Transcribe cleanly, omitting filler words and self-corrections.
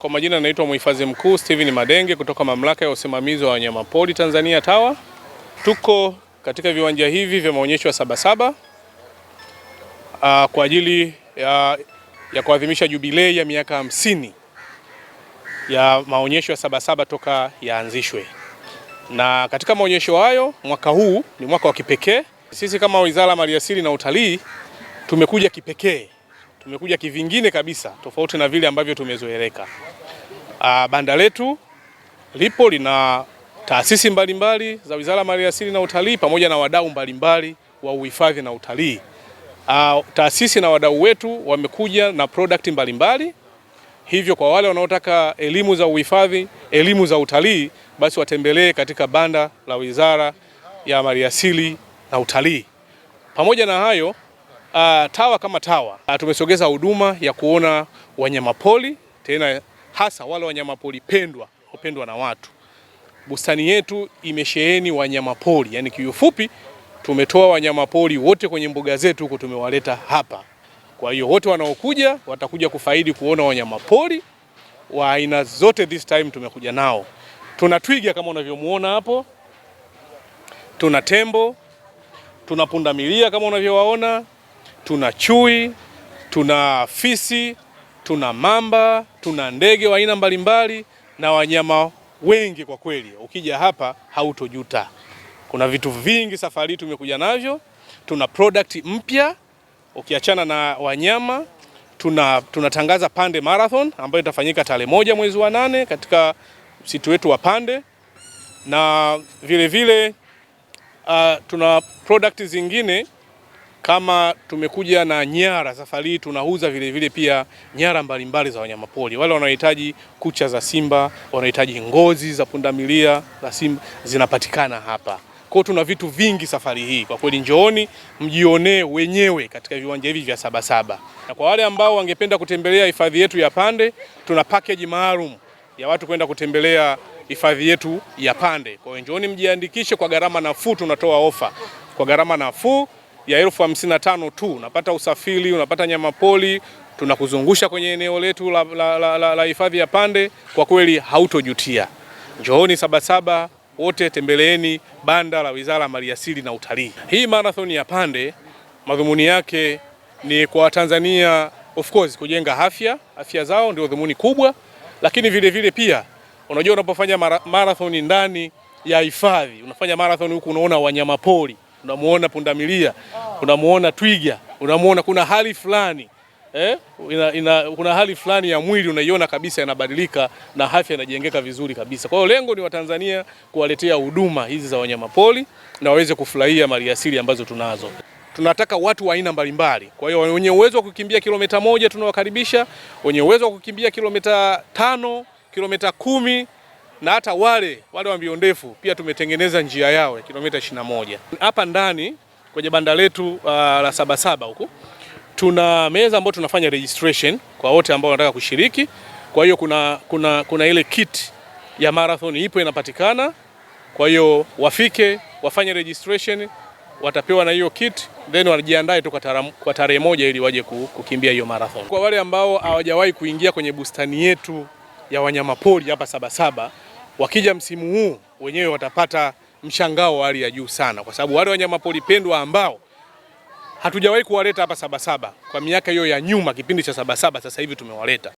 Kwa majina naitwa Mhifadhi Mkuu Steven Madenge kutoka Mamlaka ya Usimamizi wa Wanyamapori Tanzania TAWA. Tuko katika viwanja hivi vya maonyesho ya Sabasaba kwa ajili ya kuadhimisha jubilei ya miaka 50 ya maonyesho ya Sabasaba toka yaanzishwe. Na katika maonyesho hayo mwaka huu ni mwaka wa kipekee. Sisi kama Wizara ya Maliasili na Utalii tumekuja kipekee, tumekuja kivingine kabisa, tofauti na vile ambavyo tumezoeleka. Banda letu lipo lina taasisi mbalimbali za Wizara ya Maliasili na Utalii pamoja na wadau mbalimbali wa uhifadhi na utalii. Taasisi na wadau wetu wamekuja na product mbalimbali, hivyo kwa wale wanaotaka elimu za uhifadhi, elimu za utalii, basi watembelee katika banda la Wizara ya Maliasili na Utalii. Pamoja na hayo, TAWA kama TAWA tumesogeza huduma ya kuona wanyamapori, tena hasa wale wanyamapori pendwa hupendwa na watu. Bustani yetu imesheheni wanyamapori, yani kiufupi tumetoa wanyamapori wote kwenye mbuga zetu huko tumewaleta hapa. Kwa hiyo wote wanaokuja watakuja kufaidi kuona wanyamapori wa aina zote. This time tumekuja nao. Tuna twiga kama unavyomuona hapo, tuna tembo, tuna pundamilia kama unavyowaona, tuna chui, tuna fisi, tuna mamba, tuna ndege wa aina mbalimbali na wanyama wengi. Kwa kweli ukija hapa hautojuta. Kuna vitu vingi safari tumekuja navyo. Tuna product mpya ukiachana na wanyama, tunatangaza Pande Marathon ambayo itafanyika tarehe 1 mwezi wa 8 katika msitu wetu wa Pande, na vile vile tuna product zingine kama tumekuja na nyara safari hii tunauza vile vile pia nyara mbalimbali za wanyamapori. Wale wanaohitaji kucha za simba, wanahitaji ngozi za pundamilia za simba zinapatikana hapa. Kwa hiyo tuna vitu vingi safari hii. Kwa kweli njooni mjionee wenyewe katika viwanja hivi vya Sabasaba. Na kwa wale ambao wangependa kutembelea hifadhi yetu ya Pande, tuna package maalum ya watu kwenda kutembelea hifadhi yetu ya Pande. Kwa hiyo njooni mjiandikishe kwa gharama nafuu, tunatoa ofa kwa gharama nafuu ya 55,000 tu. Unapata usafiri, unapata nyama pori, tunakuzungusha kwenye eneo letu la hifadhi ya Pande. Kwa kweli hautojutia. Njooni Sabasaba wote, tembeleeni banda la Wizara ya Maliasili na Utalii. Hii marathon ya Pande madhumuni yake ni kwa Tanzania, of course, kujenga afya zao ndio dhumuni kubwa, lakini vile vile pia unajua unapofanya marathon ndani ya hifadhi, unafanya marathon huku unaona wanyamapori, unamuona pundamilia, unamuona twiga, unamuona kuna hali fulani kuna hali fulani ya mwili unaiona kabisa inabadilika na afya inajengeka vizuri kabisa. Kwa hiyo lengo ni Watanzania kuwaletea huduma hizi za wanyamapori na waweze kufurahia maliasili ambazo tunazo. Tunataka watu wa aina mbalimbali. Kwa hiyo wenye uwezo wa kukimbia kilomita 1 tunawakaribisha, wenye uwezo wa kukimbia kilomita 5, kilomita 10 na hata wale wa mbio ndefu pia tumetengeneza njia yao ya kilomita 21. Hapa ndani kwenye banda letu la Sabasaba huku tuna meza ambayo tunafanya registration kwa wote ambao wanataka kushiriki. Kwa hiyo kuna ile kit ya marathon ipo inapatikana. Kwa hiyo wafike wafanye registration, watapewa na hiyo kit, then wajiandae tu kwa tarehe 1 ili waje kukimbia hiyo marathon. Kwa wale ambao hawajawahi kuingia kwenye bustani yetu ya wanyamapori hapa Sabasaba, wakija msimu huu wenyewe watapata mshangao wa hali ya juu sana, kwa sababu wale wanyamapori pendwa ambao hatujawahi kuwaleta hapa Sabasaba kwa miaka hiyo ya nyuma, kipindi cha Sabasaba, sasa hivi tumewaleta.